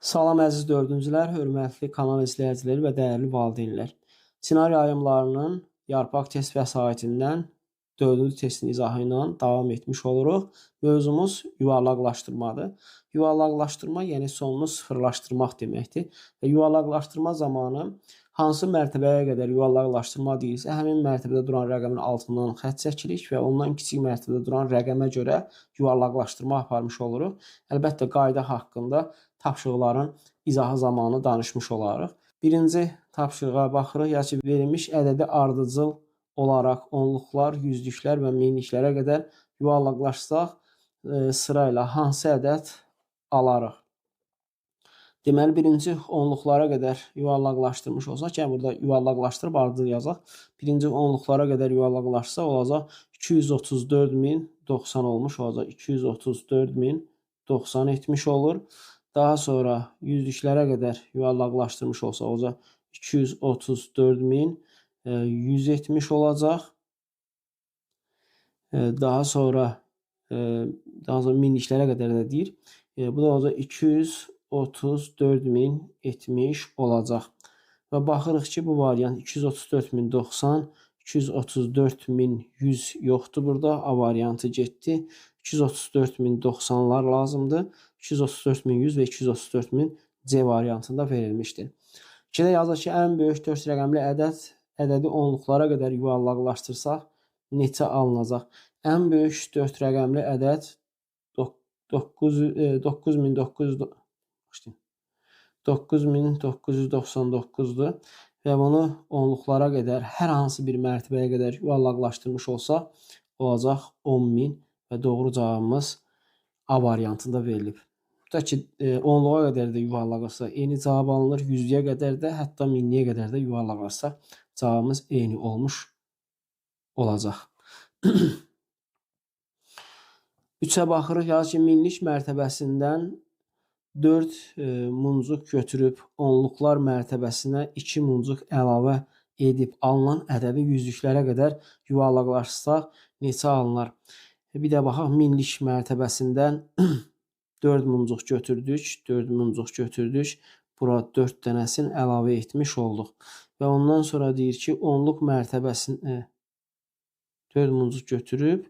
Salam əziz dördüncülər, hörmətli kanal izləyiciləri və dəyərli valideynlər. Çinar yayımlarının yarpaq test vəsaitindən dördüncü testin izahı ilə davam etmiş oluruq. Mövzumuz yuvarlaqlaşdırmadır. Yuvarlaqlaşdırma, yəni sonunu sıfırlaşdırmaq deməkdir. Və yuvarlaqlaşdırma zamanı hansı mərtəbəyə qədər yuvarlaqlaşdırma deyilsə, həmin mərtəbədə duran rəqəmin altından xətt çəkirik və ondan kiçik mərtəbədə duran rəqəmə görə yuvarlaqlaşdırma aparmış oluruq. Əlbəttə, qayda haqqında tapşırıqların izahı zamanı danışmış olarıq. Birinci tapşırığa baxırıq, ya ki, verilmiş ədədi ardıcıl olaraq onluqlar, yüzlüklər və minliklərə qədər yuvarlaqlaşsaq sırayla hansı ədəd alarıq? Deməli, birinci onluqlara qədər yuvarlaqlaşdırmış olsaq, yəni burada yuvarlaqlaşdırıb ardıcıl yazaq. Birinci onluqlara qədər yuvarlaqlaşsa olacaq 234.090 olmuş olacaq. 234.090 etmiş olur. Daha sonra yüzlüklərə qədər yuvarlaqlaşdırmış olsa olacaq 234.170 olacaq. Daha sonra minliklərə qədər də deyir. Bu da olacaq 234.070 olacaq. Və baxırıq ki, bu variant 234.090, 234.100 yoxdur burada. A variantı getdi. 234.090-lar lazımdır. 234.100 və 234.000 C variantında verilmişdir. 2-də yazır ki, ən böyük 4 rəqəmli ədədi onluqlara qədər yuvarlaqlaşdırsaq neçə alınacaq? Ən böyük 4 rəqəmli ədəd 9999-dur və bunu onluqlara qədər hər hansı bir mərtəbəyə qədər yuvarlaqlaşdırmış olsaq olacaq 10.000 və doğru cavabımız A variantında verilib. Tutaq ki, onluğa qədər də yuvarlaqlaşsa eyni cavab alınır, yüzlüyə qədər də, hətta minliyə qədər də yuvarlaqlaşsa cavabımız eyni olmuş olacaq. 3-ə baxırıq, yazır ki, minlik mərtəbəsindən 4 muncuq götürüb onluqlar mərtəbəsinə 2 muncuq əlavə edib alınan ədədi yüzlüklərə qədər yuvarlaqlaşsaq neçə alınar? Bir də baxaq, minlik mərtəbəsindən 4 muncuq götürdük, 4 muncuq götürdük. Bura 4 dənəsini əlavə etmiş olduq. Və ondan sonra deyir ki, onluq mərtəbəsini 4 muncuq götürüb,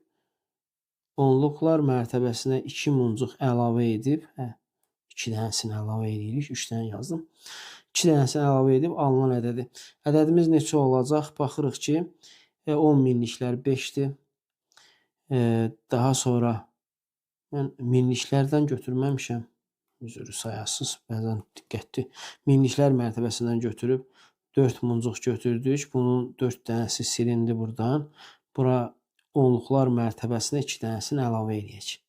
onluqlar mərtəbəsinə 2 muncuq əlavə edib, 2 dənəsini əlavə edirik, 3 dənə yazdım. 2 dənəsini əlavə edib alınan ədədi. Ədədimiz neçə olacaq? Baxırıq ki, 10 minliklər 5-dir. Daha sonra mən minliklərdən götürməmişəm. Üzrü sayasız, bəzən diqqətli. Minliklər mərtəbəsindən götürüb 4 muncuq götürdük. Bunun 4 dənəsi silindi buradan. Bura onluqlar mərtəbəsinə 2 dənəsini əlavə eləyək.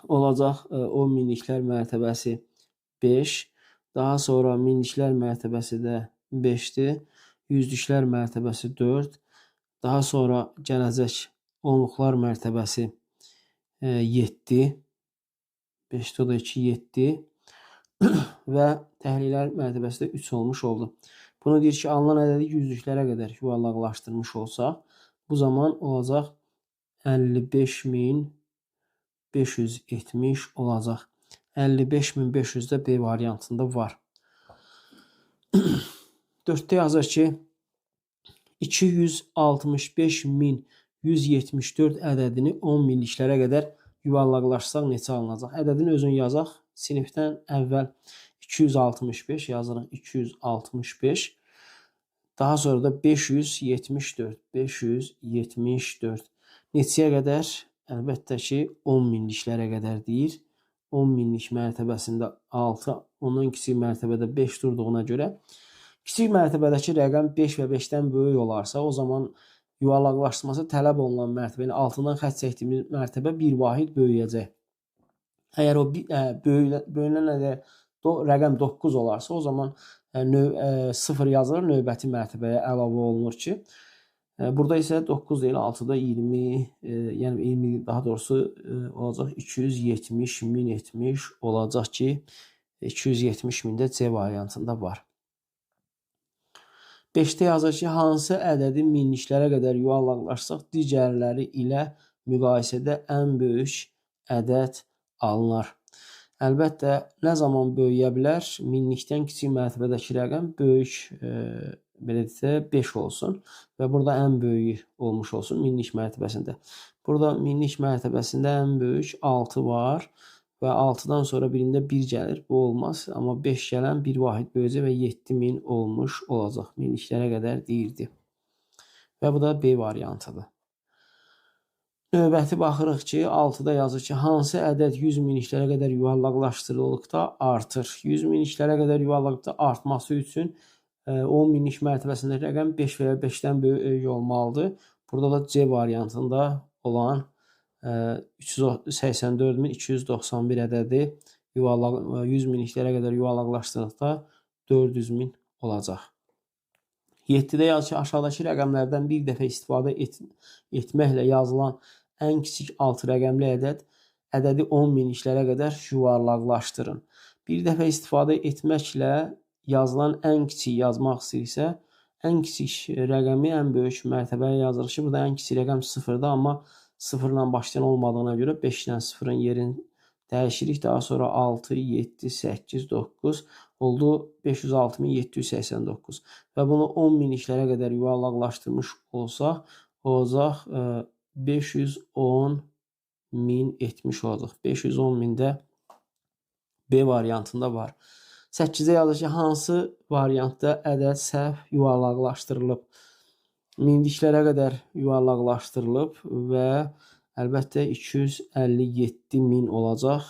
Olacaq 10 minliklər mərtəbəsi 5. Daha sonra minliklər mərtəbəsi də 5-dir. Yüzlüklər mərtəbəsi 4. Daha sonra gələcək onluqlar mərtəbəsi 7. 5-də o da 2, 7. Və təhlillər mərtəbəsi də 3 olmuş oldu. Bunu deyir ki, alınan ədədi yüzlüklərə qədər yuvarlaqlaşdırmış olsaq, bu zaman olacaq 55.570 olacaq. 55.500 də B variantında var. 4-də yazır ki, 265.174 ədədini 10 minliklərə qədər yuvarlaqlaşsaq neçə alınacaq? Ədədin özünü yazaq. Sinifdən əvvəl 265 yazırıq. 265. Daha sonra da 574. 574. Neçəyə qədər? Əlbəttə ki, 10 minliklərə qədər deyir. 10 minlik mərtəbəsində 6, ondan kiçik mərtəbədə 5 durduğuna görə kiçik mərtəbədəki rəqəm 5 və 5-dən böyük olarsa, o zaman yuvarlaqlaşdırması tələb olunan mərtəbə, yəni altından xətt çəkdiyimiz mərtəbə bir vahid böyüyəcək. Əgər o böyünən rəqəm 9 olarsa, o zaman 0 yazılır, növbəti mərtəbəyə əlavə olunur ki, burada isə 9 deyil, 6-da 20, yəni 20 daha doğrusu olacaq 270.000 etmiş olacaq ki, 270.000 də C variantında var. 5-də yazır ki, hansı ədədi minliklərə qədər yuvarlaqlaşsaq digərləri ilə müqayisədə ən böyük ədəd alınar. Əlbəttə, nə zaman böyüyə bilər? Minlikdən kiçik mərtəbədəki rəqəm böyük, belə deyək, 5 olsun və burada ən böyüyü olmuş olsun minlik mərtəbəsində. Burada minlik mərtəbəsində ən böyük 6 var və 6-dan sonra birində 1 gəlir. Bu olmaz, amma 5 gələn bir vahid böyüyəcək və 7000 olmuş olacaq. Minliklərə qədər deyirdi. Və bu da B variantıdır. Növbəti baxırıq ki, 6-da yazır ki, hansı ədəd 100 minliklərə qədər yuvarlaqlaşdırıldıqda artır. 100 minliklərə qədər yuvarlaqda artması üçün 10 minlik mərtəbəsindəki rəqəm 5 və ya 5-dən böyük olmalıdır. Burada da C variantında olan 384.291 ədədi 100 minliklərə qədər yuvarlaqlaşdırdıqda 400 min olacaq. 7-də yazır ki, aşağıdakı rəqəmlərdən bir dəfə istifadə etməklə yazılan ən kiçik 6 rəqəmli ədədi 10 minliklərə qədər yuvarlaqlaşdırın. Bir dəfə istifadə etməklə yazılan ən kiçik yazmaq istəyirsə, ən kiçik rəqəmi ən böyük mərtəbəyə yazırıq ki, burada ən kiçik rəqəm 0-dır, amma 0 ilə başlayan olmadığına görə 5 ilə 0-ın yerini dəyişirik. Daha sonra 6, 7, 8, 9 oldu 506.789 və bunu 10 minliklərə qədər yuvarlaqlaşdırmış olsaq, olacaq 510 min etmiş olacaq. 510 min də B variantında var. 8-də yazır ki, hansı variantda ədəd səhv yuvarlaqlaşdırılıb? Minliklərə qədər yuvarlaqlaşdırılıb və əlbəttə 257 min olacaq.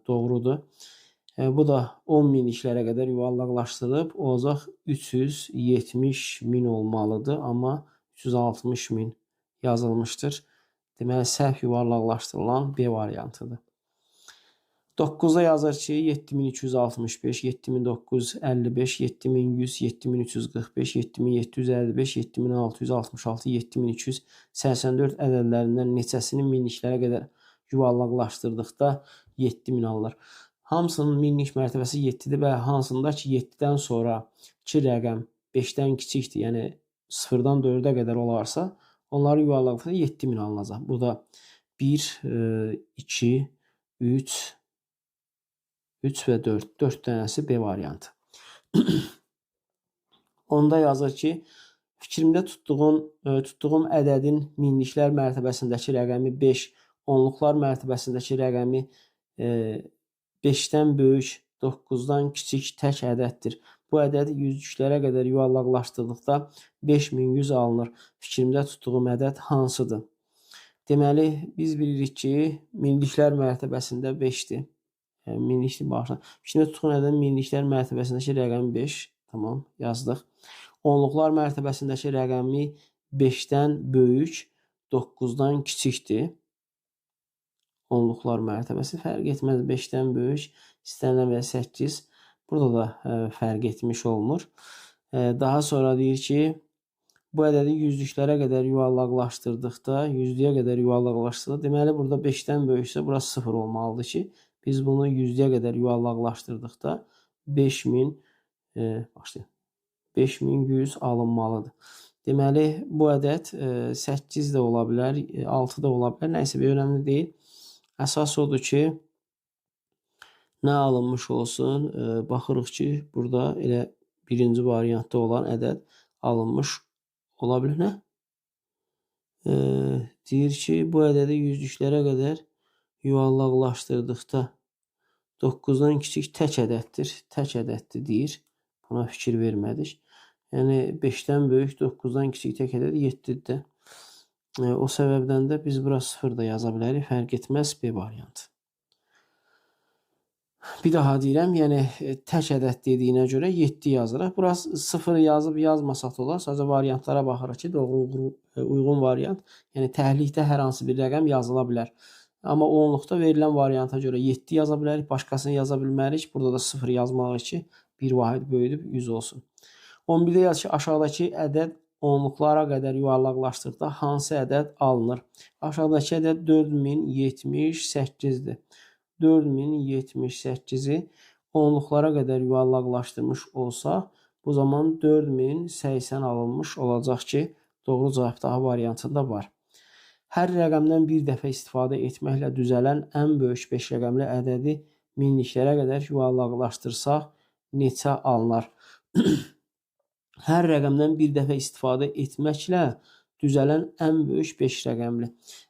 Doğrudur. Bu da 10 minliklərə qədər yuvarlaqlaşdırılıb, olacaq 370 min olmalıdır, amma 360 min yazılmışdır. Deməli, səhv yuvarlaqlaşdırılan B variantıdır. 9-da yazır ki, 7265, 7955, 7100, 7345, 7755, 7666, 7284 ədədlərindən neçəsini minliklərə qədər yuvarlaqlaşdırdıqda 7000 alınır. Hamısının minlik mərtəbəsi 7-dir və hansında ki, 7-dən sonra 2 rəqəm 5-dən kiçikdir, yəni 0-dan 4-ə qədər olarsa, onları yuvarlaqlaşdırdıqda 7000 alınacaq. Bu da 1, 2, 3, 3 və 4. 4 dənəsi B variantı. Onda yazır ki, fikrimdə tutduğum ədədin minliklər mərtəbəsindəki rəqəmi 5, onluqlar mərtəbəsindəki rəqəmi 5-dən böyük, 9-dan kiçik tək ədəddir. Bu ədədi yüzlüklərə qədər yuvarlaqlaşdırdıqda 5100 alınır. Fikrimdə tutduğum ədəd hansıdır? Deməli, biz bilirik ki, minliklər mərtəbəsində 5-dir. Minlikli bağışla. Fikrimdə tutduğum ədədin minliklər mərtəbəsindəki rəqəmi 5. Tamam, yazdıq. Onluqlar mərtəbəsindəki rəqəmi 5-dən böyük, 9-dan kiçikdir. Onluqlar mərtəbəsi fərq etməz. 5-dən böyük, istənilən və 8. Burada da fərq etmiş olmur. Daha sonra deyir ki, bu ədədi yüzlüklərə qədər yuvarlaqlaşdırdıqda, yüzlüyə qədər yuvarlaqlaşdırdıqda, deməli, burada 5-dən böyüksə, burası 0 olmalıdır ki, biz bunu yüzlüyə qədər yuvarlaqlaşdırdıqda 5100 alınmalıdır. Deməli, bu ədəd 8 də ola bilər, 6 da ola bilər. Nəysə, bir önəmli deyil. Əsas odur ki, nə alınmış olsun, baxırıq ki, burada elə birinci variantda olan ədəd alınmış ola bilər. Nə? Deyir ki, bu ədədi yüzlüklərə qədər yuvarlaqlaşdırdıqda 9-dan kiçik tək ədəddir. Tək ədəddir deyir. Buna fikir vermədik. Yəni, 5-dən böyük, 9-dan kiçik tək ədəd 7-dir də. O səbəbdən də biz bura 0 da yaza bilərik. Fərq etməz, B variantı. Bir daha deyirəm, yəni tək ədəd dediyinə görə 7 yazırıq. Burası 0 yazıb yazmasaq da olar. Sadəcə variantlara baxırıq ki, doğru uyğun variant. Yəni təhlikdə hər hansı bir rəqəm yazıla bilər. Amma onluqda verilən varianta görə 7 yaza bilərik, başqasını yaza bilmərik. Burada da 0 yazmalıyıq ki, bir vahid böyüdüb 100 olsun. 11-də yazır ki, aşağıdakı ədəd onluqlara qədər yuvarlaqlaşdıqda hansı ədəd alınır? Aşağıdakı ədəd 4078-dir. 4078-i onluqlara qədər yuvarlaqlaşdırmış olsaq, bu zaman 4080 alınmış olacaq ki, doğru cavab daha variantında var. Hər rəqəmdən bir dəfə istifadə etməklə düzələn ən böyük 5 rəqəmli ədədi Minliklərə qədər yuvarlaqlaşdırsaq neçə alınar? Hər rəqəmdən bir dəfə istifadə etməklə düzələn ən böyük 5 rəqəmli.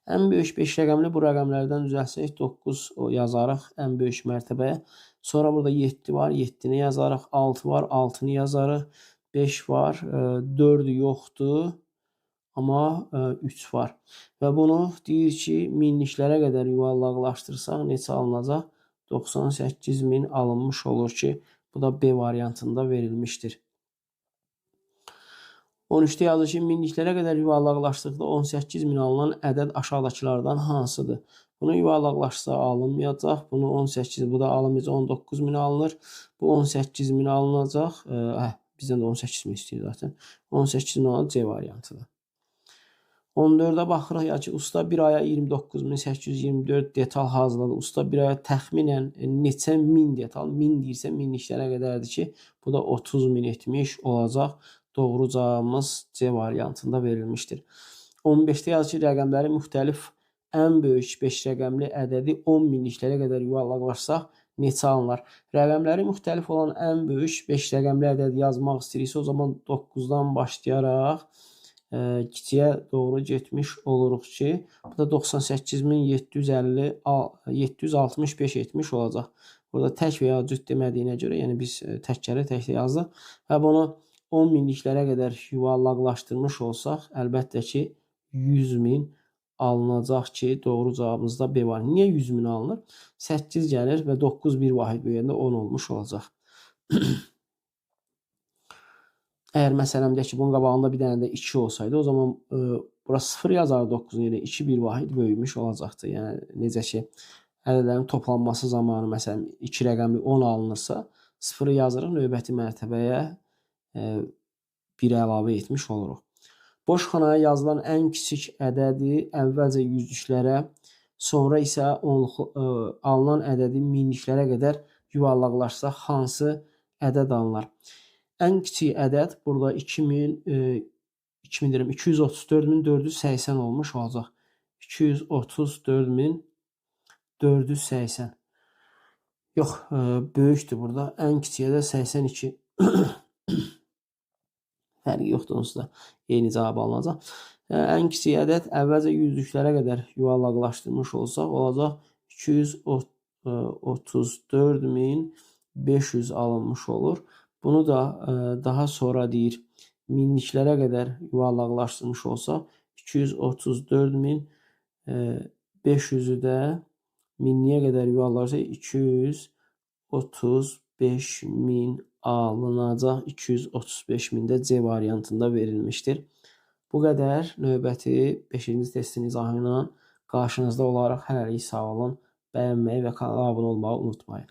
Ən böyük 5 rəqəmli bu rəqəmlərdən düzəlsək 9 yazarıq ən böyük mərtəbəyə. Sonra burada 7 var, 7-ni yazarıq, 6 var, 6-nı yazarıq, 5 var, 4 yoxdur, amma 3 var. Və bunu deyir ki, minliklərə qədər yuvarlaqlaşdırsaq neçə alınacaq? 98 min alınmış olur ki, bu da B variantında verilmişdir. 13-də yazır ki, minliklərə qədər yuvarlaqlaşdıqda 18 min alınan ədəd aşağıdakılardan hansıdır? Bunu yuvarlaqlaşsa alınmayacaq. Bunu 18, bu da alınmayacaq, 19 min alınır. Bu 18 min alınacaq. Bizdən də 18 min istəyir zaten. 18 min alınır C variantıdır. 14-ə baxırıq ya ki, usta bir aya 29.824 detal hazırladı. Usta bir aya təxminən neçə min detal? Min deyirsə minliklərə qədərdir ki, bu da 30 min etmiş olacaq. Doğru cavabımız C variantında verilmişdir. 15-də yazır ki, rəqəmləri müxtəlif ən böyük 5 rəqəmli ədədi 10 minliklərə qədər yuvarlaqlaşsaq neçə alınlar? Rəqəmləri müxtəlif olan ən böyük 5 rəqəmli ədədi yazmaq istəyiriksə, o zaman 9-dan başlayaraq kiçiyə doğru getmiş oluruq ki, bu da 98.765 etmiş olacaq. Burada tək və ya cüt demədiyinə görə, yəni biz təkləri təkdə yazdıq və bunu 10 minliklərə qədər yuvarlaqlaşdırmış olsaq, əlbəttə ki, 100 min alınacaq ki, doğru cavabımız da B var. Niyə 100 min alınır? 8 gəlir və 9 bir vahid böyüyəndə 10 olmuş olacaq. Əgər məsələn deyək ki, bunun qabağında bir dənə də 2 olsaydı, o zaman bura 0 yazar 9-un yerinə 2 bir vahid böyümüş olacaqdı. Yəni necə ki, ədədlərin toplanması zamanı məsələn 2 rəqəmli 10 alınırsa, 0-ı yazırıq, növbəti mərtəbəyə 1 əlavə etmiş oluruq. Boş xanaya yazılan ən kiçik ədədi əvvəlcə yüzlüklərə, sonra isə alınan ədədi minliklərə qədər yuvarlaqlaşsaq hansı ədəd alınар? Ən kiçik ədəd burada 234.480 olmuş olacaq. 234.480. Yox, böyükdür burada. Ən kiçik ədəd 82. Fərqi yoxdur, onsuz da eyni cavab alınacaq. Ən kiçik ədəd əvvəlcə yüzlüklərə qədər yuvarlaqlaşdırmış olsaq, olacaq 234.500 alınmış olur. Bunu da daha sonra deyir, minliklərə qədər yuvarlaqlaşdırmış olsaq, 234.500-ü də minliyə qədər yuvarlarsa 235.000 alınacaq. 235.000 də C variantında verilmişdir. Bu qədər. Növbəti 5-ci testin izahı ilə qarşınızda olaraq. Hələlik sağ olun. Bəyənməyi və kanala abunə olmağı unutmayın.